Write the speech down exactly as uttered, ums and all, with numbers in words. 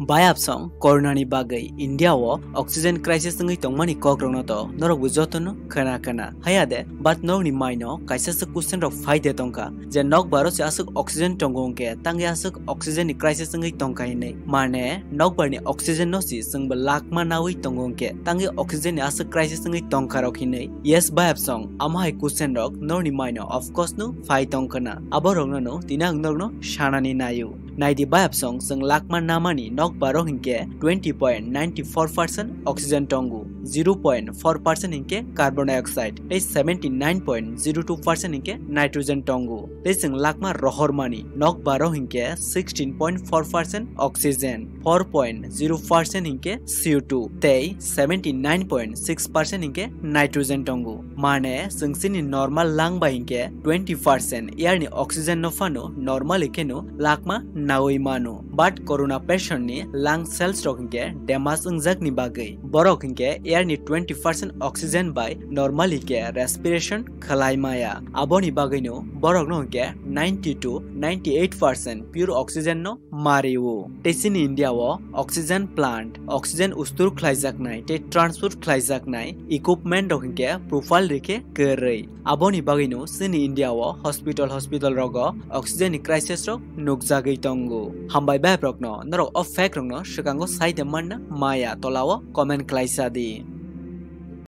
Bayapsong corona ni bagwi India o oxygen crisis wngwi tongmani kok rokno to norok bo joto no khna khna. Haya de, but norok ni mind o kaisa se question rok phai de tongkha je nokbar o se aswk oxygen tongo hwnkhe tangwi aswk oxygen ni crisis wngwi tongkha hinwi. Mane nokbar ni oxygen no si chwng bo lakma nawi tongo hwnkhe tangwi oxygen ni aswk crisis wngwi tongkha rok hinwi. Yes, bayapsong, amo hai question rok norok ni mind o of course no phai tongkha na. Abo rokno no tini ang norok no sanani naio. Naidi bayapsong, chwng lakma namani nokbar o hinkhe twenty point nine four percent oxygen tongo, zero point four percent hinkhe carbon dioxide, tei seventy nine point zero two percent hinkhe nitrogen tongo. Tei chwng lakma rohormani nokbar o hinkhe sixteen point four percent oxygen, four point zero percent hinkhe C O two, tei seventy nine point six percent hinkhe nitrogen tongo. Mane chwng chini normal lang bai hinkhe twenty percent air ni oxygen no phano normally kheno lakma nawi mano. But corona patient ni lung cells rok hinkhe damage wngjak ni bagwi borok hinkhe air ni twenty percent oxygen bai normally khe respiration khlai maya. Aboni bagwi no borok no hinkhe ninety to ninety eight percent pure oxygen no mario. Tei chini India o oxygen plant, oxygen ustur khlaijaknai tei transport khlaijaknai equipment rok hinkhe profile rikhe kwrwi. Aboni bagwi no chini India o hospital hospital rogo oxygen ni crisis rok nukjagwi tongo. Hambai bayap rokno norok o fact rokno swkango sai de manna maya tola o comment khlaisa di.